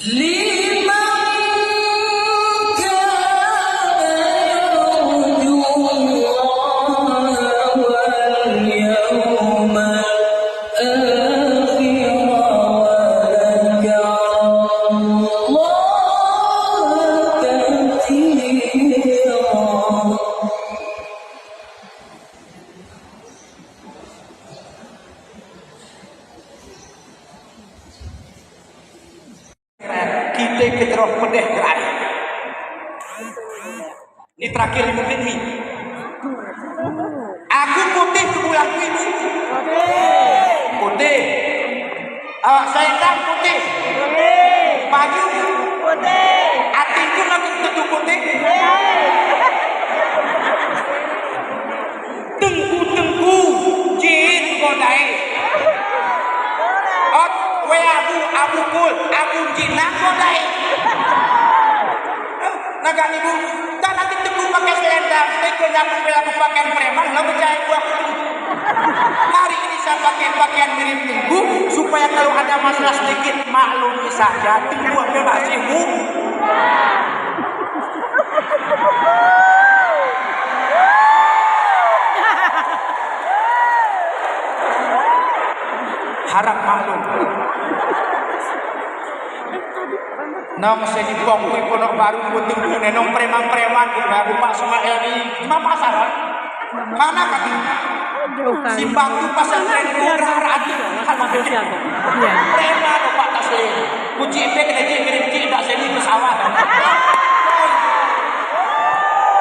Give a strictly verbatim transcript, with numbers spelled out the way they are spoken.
لمن كان يرجو الله واليوم الآخر وذكر الله كثيرا. Kita keteroh pedeh kerai. Ini terakhir mungkin ni. Aku putih ke bulan ibu. Putih. Ah, selendang putih. Baju. Putih. Hati pun aku tentu putih. Teungku-teungku jin godai. Ot, wé Abu, Abu Kul, Abu Jinang godai. Naga ibu, dan nanti teungku pakai selendang, ikut nyapu bela pakaian preman, lalu percaya buah kutu. Hari ini saya pakai pakaian mirip teungku, supaya kalau ada masalah sedikit, maklumi saja, teungku ada masih bu. Harap maklum. Nong seni pong kui Pondok Baru, putih nenong preman-preman, buka buka semua eri, cuma pasaran. Mana kaki? Simpang tu pasal tren kurang hati. Kalau preman